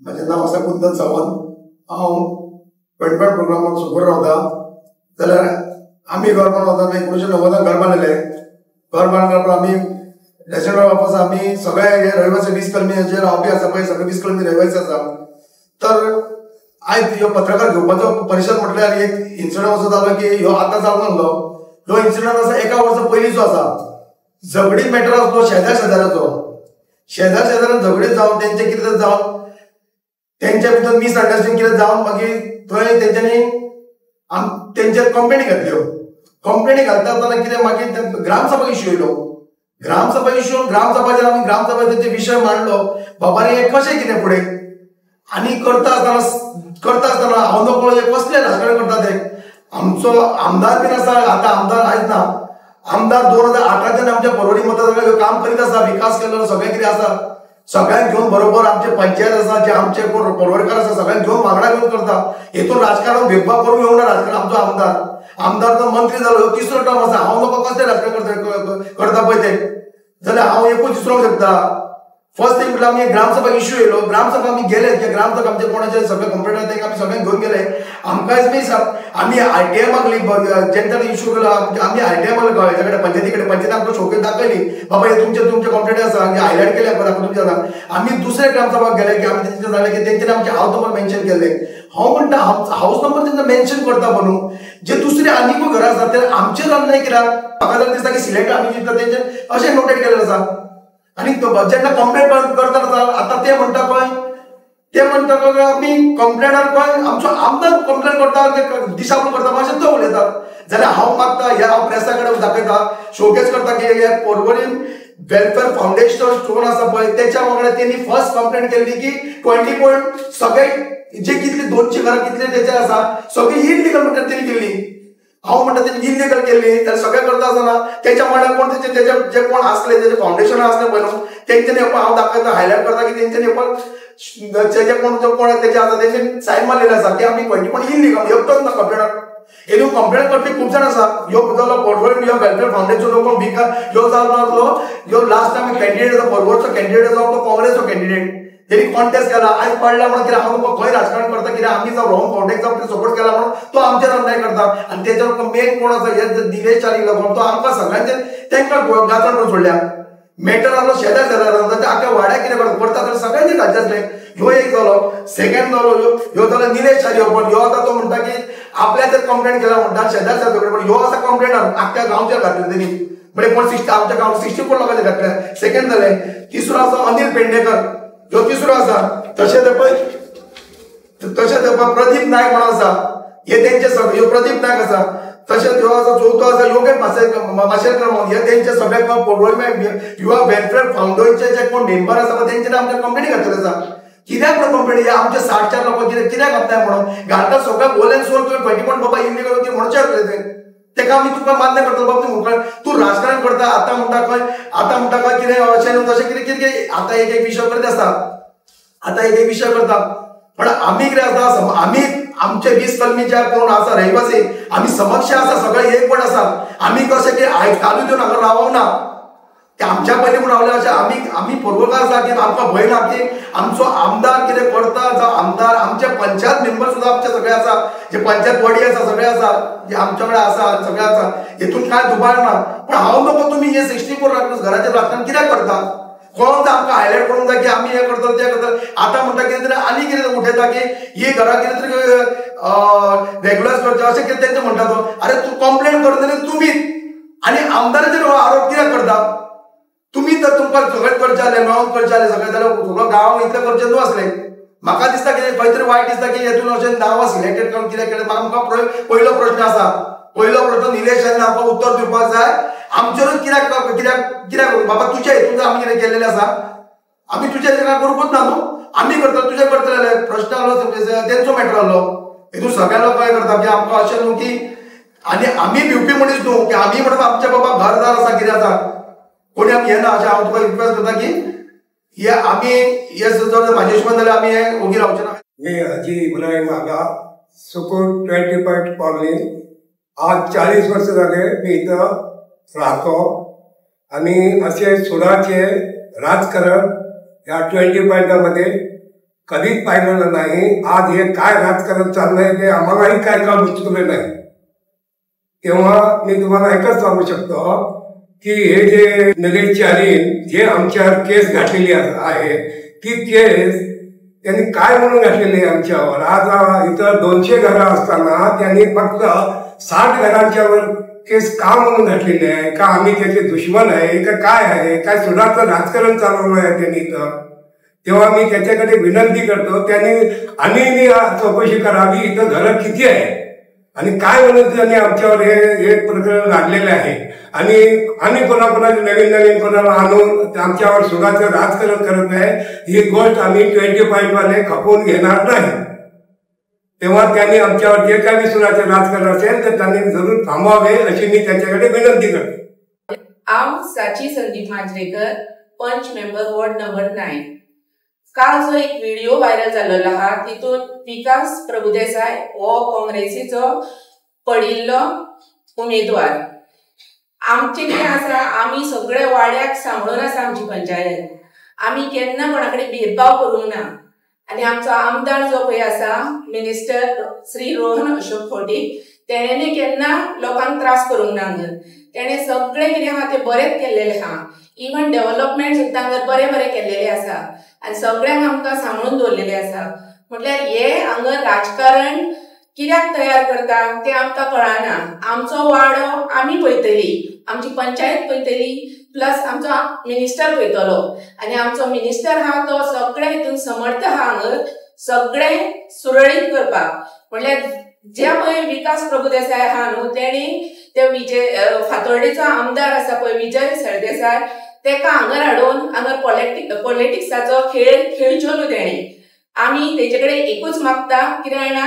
म्हजें नांव आसा कुंदन सावंत. हांव पेडपेड प्रोग्रामाक सुपर रावता. जाल्यार आमी घर बांदून वता 1990 घर बांदलें. घर बांदल्या आमी रेसिडेंट वापस आमी सगळे हे रहिवासी 20 कलमी जे रावपी आसा पळय सगळे 20 कलमी रहिवासी आसा. तर आयज ह्यो पत्रकार घेवपाचो परिशद म्हटल्यार एक इन्सिडंट असो जालो की ह्यो आतां जावंक नासलो. ह्यो इन्सिडंट आसा एका वर्सा पयलींचो आसा. झगडी मॅटर आसलो शेजार शेजाराचो. शेजार शेजारान झगडी जावन तेंचे कितें जावन तेंच्या भितर मिसअंडरस्टँडींग कितें जावन मागीर थंय तेंच्यांनी तेंचेर कंप्लेनी घातल्यो. कंप्लेनी घालता आसतना कितें मागीर ग्रामसभा इश्यू येयलो. ग्रामसभा इश्यू ग्रामसभाचेर आमी ग्रामसभा तेंचे विशय मांडलो बाबा रे हें कशें कितें फुडें आनी करता आसतना हांव नकळो हें कसलें राजकारण करता ते. आमचो आमदार बीन आसा आतां आमदार आयज ना. आमदार 2008 आमच्या पर्वरी मतदारसंघात काम करीत आसा, विकास केल्लो सगळें कितें आसा, सगळ्यांक घेवन बरोबर आमचे पंचायत आसा जे आमचे कोण पर्वरीकार आसा सगळ्यांक घेवन वांगडा घेवन करता. हेतून राजकारण भेदभाव करूंक येवना. राजकारण आमचो आमदार आमदार जो मंत्री जालो ह्यो तिसरो टर्म आसा. हांव नको कसलें राजकारण करता पळय ते जाल्यार हांव एकूच विसरोंक शकता. फर्स्ट थिंग म्हटल्यार आमी ग्रामसभा इश्यू येयलो. ग्रामसभा आमी गेले की ग्रामसभा आमचे कोणाचे सगळे कंप्लेंट तांकां आमी सगळ्यांक घेवन गेले. आमकांय बी आमी आरटीआय मागली जेन्ना इश्यू केलो आमी आरटीआय मागली हेच्या कडेन पंचायती कडेन. पंचायती आमकां शोकेस दाखयली बाबा हे तुमचे तुमचे कंप्लेंट आसा हायलायट केले आमकां दाखोवन तुमचे आसा. आमी दुसरे ग्रामसभाक गेले की आमी तेंचे जालें की तेंच्यानी आमचे हावस नंबर मेन्शन केल्ले. हांव म्हणटा हावस नंबर तेंचा मेन्शन करता म्हणून जे दुसरे आनीकूय घरां आसा ते आमचेर अन्याय कित्याक. म्हाका जर दिसता की सिलेक्ट आमी चिंतता तेंचेर अशें नोटेड केल्लें आसा. आनी जेन्ना कंप्लेंट करता आतां ते म्हणटा पळय ते म्हणटा आमी कंप्लेनार पळय आमचो आमदार कंप्लेन करता दिशाभूल करता अशें तो उलयतात. जाल्यार हांव मागता ह्या हांव प्रेसा कडेन दाखयता शोकेस करता की हे पर्वरी वेलफेअर फावंडेशन कोण आसा पळय तेच्या वांगडा तेणी फर्स्ट कंप्लेन केल्ली की 20 पॉयंट सगळे जे कितले 200 घरां कितले तेचे आसा सगळी इलिगल म्हणटा तेणी केल्ली. हांव म्हणटा तेणी इलिगल केल्ली जाल्यार सगळें करता आसतना तेच्या वांगडा कोण तेचे तेजे जे कोण आसले तेजे फावंडेशन आसले पळय न्हू तेंच्यांनी हांव दाखयता हायलायट करता की तेंच्यांनी पण तेजे कोण कोण तेजे आसा तेंचे सायन मारलेले आसा की आमी 20 पॉयंट इलिगल एकटोच ना कंप्लेनार. हेतून कंप्लेन करपी खूब जाण आसा. ह्यो जालो पर्वरी ह्यो वेलफेअर फावंडेशन कोण विकास ह्यो जालो आसलो ह्यो लास्ट टायम कॅन्डिडेट आसा पर्वरचो कॅन्डिडेट आसा तो काँग्रेसचो कॅन्डिडेट तेणी कॉन्टेस्ट केला. आयज पडला म्हणून कितें हांव खंय राजकारण करता कितें आमी जावं रॉंग कॉन्टेक्ट जावं सपोर्ट केला म्हणून तो आमचेर अन्याय करता. आनी तेच्यार मेन कोण आसा हे निलेश च्यारी लागून तो आमकां सगळ्यांचे तांकां गाजण करून सोडल्या. मॅटर आसलो शेजार शेजार आख्या वाड्याक कितें करता जाल्यार सगळ्यांचे घालचें आसलें. ह्यो एक जालो सेकंड जालो ह्यो जालो निलेश च्यारी पण ह्यो आतां तो म्हणटा की आपल्याचेर कंप्लेन केला म्हणटा शेजार शेजार कडेन पण ह्यो आसा कंप्लेनार आख्या गांवचेर घातले तेणी म्हणजे कोण 60 आमच्या गांव 64 लोकांचे घातले. सेकंड जालें. तिसरो आसा अनिल पेडणेकर ह्यो तिसरो आसा. तशेंच पळय तशेंच प्रदीप नायक म्हणून आसा हे तेंचे सगळे ह्यो प्रदीप नायक आसा. तशेंच ह्यो आसा चवथो आसा योगेश माशेलकर म्हणून हे तेंचे सगळे पर्वरी युवा वेलफेअर फावंडेशनचे जे कोण मेंबर आसा तेंच्यानी आमच्या कंप्लेनी घातलेले आसा. कित्याक म्हणून कंप्लेनी आमचे 60 लोक कितें कित्याक घातलाय म्हणून घालता सगळे बोलेन सोल तुवें 20 पॉयंट बाबा इल्लीगल ती म्हणचें आसलें तें तेका आमी तुका मान्य करतलो बाबा तूं तूं राजकारण करता. आतां म्हणटा खंय आतां म्हणटा खंय कितें अशें न्हू तशें कितें कितें आतां एक एक विशय करत आसता आतां एक एक विशय करता. पण आमी कितें आसा आमी आमचे 20 कलमी जे कोण आसा रहिवासी आमी समक्ष आसा सगळे एकवट आसा. आमी कशें की आयज कालूय दिवन हांगा रावोंक ना ते आमच्या पयलीं म्हूण रावले अशें आमी आमी पर्वरकार आसा की आमकां भंय ना की आमचो आमदार कितें करता जावं आमदार आमचे पंचायत मेंबर सुद्दां आमचे सगळे आसा जे पंचायत बॉडी आसा सगळे आसा जे आमच्या कडेन आसा सगळे आसा हेतून कांय दुबाव ना. पण हांव नको तुमी हे 64 घराचेर राजकारण कित्याक करता. कोण आमकां हायलायट करूंक जाय की आमी हें करतले तें करतले. आतां म्हणटा कितें तरी आनी कितें उठयता की ही घरां कितें तरी रेगुलर करचें अशें कितें तेंचें म्हणटा तो. अरे तूं कंप्लेन करतले तुमी आनी आमदाराचेर आरोप कित्याक करता. तुमी तर तुमकां सगळें करचें जालें मेळोन करचें जालें सगळें जाल्यार सगळो गांवांक इतलें करचें न्हू आसलें. म्हाका दिसता कितें खंय तरी वायट दिसता की हेतून अशें नांवां सिलेक्टेड करून कितें केलें. म्हाका पयलो प्रश्न आसा पयलो प्रश्न निलेश च्यारीन आमकां उत्तर दिवपाक जाय आमचेरूच कित्याक कित्याक कित्याक बाबा तुज्या हेतून आमी कितें केल्लें आसा आमी तुज्या हेतून करूंकूच ना न्हू आमी करतले तुजें करतले. प्रश्न आसलो तेंचो मॅटर आसलो हेतून सगळ्या लोक काय करता की आमकां अशें न्हू की आनी आमी भिवपी मनीस न्हू की आमी म्हणून आमच्या बाबा घरदार आसा कितें आसा कोणी आमी येना अशें हांव तुका रिक्वेस्ट करता की हे आमी हे जर म्हाजे हिशोबान जाल्यार आमी हे ओगी रावचे ना. मी हाजी इब्राहिम आगा, सुकूर 20 पॉयंट कॉलनी. आज 40 वर्ष झाले मी इथं राहतो आणि असे सुडाचे राजकारण या 20 पॉईंटामध्ये कधीच पाहिलेलं नाही. आज हे काय राजकारण चाललंय ते आम्हालाही काय काय उचललं नाही. तेव्हा मी तुम्हाला एकच सांगू शकतो की हे जे निलेश च्यारी जे आमच्यावर केस घातलेली आहे ती केस त्यांनी काय म्हणून घातलेली आहे आमच्यावर. आज इथं 200 घरं असताना त्यांनी फक्त 60 घरांच्यावर केस का म्हणून घातलेली आहे? का आम्ही त्याचे दुश्मन आहे का काय आहे? काय सुडाचं राजकारण चालवलं आहे त्यांनी इथं? तेव्हा मी त्याच्याकडे विनंती करतो त्यांनी आणि चौकशी करावी, इथं घरं किती आहे आणि काय म्हणून त्यांनी आमच्यावर हे हे प्रकरण लागलेले आहे आणि आणि कोणाकोणाचे नवीन नवीन कोणाला आणून आमच्यावर सुडाचं राजकारण करत आहे. ही गोष्ट आम्ही 25 वाले खपवून घेणार नाही. तेव्हा त्यांनी आमच्यावर जे काही सुडाचे राजकारण असेल तर त्यांनी जरूर थांबवावे अशी मी त्यांच्याकडे विनंती करतो. हांव Sachi Sandeep Manjrekar, panch member, ward number 9. काल जो एक व्हिडिओ व्हायरल जाल्लो आहा तितून विकास प्रभुदेसाय हो काँग्रेसीचो पडिल्लो उमेदवार. आमचें कितें आसा, आमी सगळे वाड्याक सांबाळून आसा आमची पंचायत. आमी केन्ना कोणा कडेन भेदभाव करूंक ना. आनी आमचो आमदार जो पळय आसा मिनिस्टर श्री रोहन अशोक खंवटे, तेणें केन्ना लोकांक त्रास करूंक ना. तेणें सगळें कितें आहा तें बरेंच केल्लेलें आहा. इवन डेव्हलपमेंट सुद्दां हांगा बरें बरें केल्लेलें आसा आनी सगळ्यांक आमकां सांबाळून दवरलेलें आसा. म्हटल्यार हे हांगा राजकारण कित्याक तयार करता तें आमकां कळना. आमचो वाडो आमी पळयतली, आमची पंचायत पळयतली, प्लस आमचो मिनिस्टर पळयतलो. आनी आमचो मिनिस्टर आहा तो सगळे हितून समर्थ आहा हांगा सगळें सुरळीत करपाक. म्हटल्यार जे पळय विकास प्रभुदेसाय आहा न्हू, तेणी ते विजय फातोर्डेचो आमदार आसा पळय विजय सरदेसाय, तेका हांगर हाडून हांगर पॉलिटिक्साचो खेळ खेळचो न्हू तेणी. आमी तेजे कडेन एकूच मागता, कितें जाणा,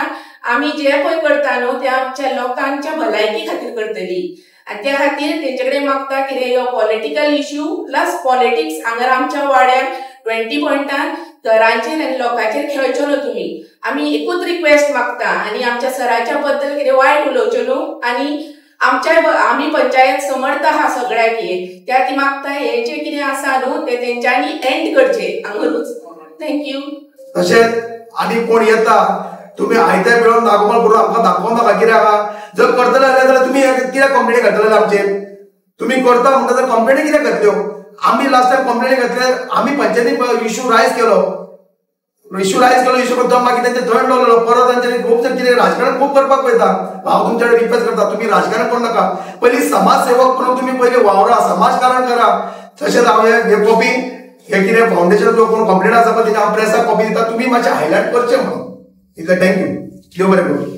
आमी जे पळय करता न्हू ते आमच्या लोकांच्या भलायकी खातीर करतली. आनी त्या खातीर तेंचे कडेन मागता कितें हो पॉलिटिकल इश्यू प्लस पॉलिटिक्स हांगर आमच्या वाड्यार 20 पॉयंटान घरांचेर आनी लोकांचेर खेळचो न्हू तुमी. आमी एकूच रिक्वेस्ट मागता आनी आमच्या सराच्या बद्दल कितें वायट उलोवचें न्हू. आनी आमच्या आमी पंचायत समर्थ आहा सगळ्याक, त्या ती मागता हे जे कितें आसा न्हू ते तेंच्यांनी एंड करचें हांगरूच. Thank you. तशेंच आनी कोण येता तुमी आयत्या मेळोवन नागोमाल करून आमकां दाखोवं नाका. कित्याक आहा जर करतले जाल्यार तुमी कित्याक कंप्लेनी घातलेले आमचेर? तुमी करता म्हणटा तर कंप्लेनी कित्याक घातल्यो? आमी लास्ट टायम कंप्लेनी घातले, आमी पंचायतीन इश्यू रायज केलो, इश्यू करता मागीर तेंचे दंड दवरलो. परत तांच्यानी खूब कितें राजकारण खूब करपाक पळयता. हांव तुमच्या कडेन रिक्वेस्ट करता, तुमी राजकारण करूं नाका. पयलीं समाजसेवक म्हणून तुमी पयलीं वावरा, समाजकारण करा. तशेंच हांव हे कॉपी हे कितें फावंडेशन जो कोण कंप्लेन आसा पळय तेजी हांव प्रेसाक कॉपी दिता, तुमी मातशें हायलायट करचें म्हणून. इतलें. Thank you. देव बरें करूं.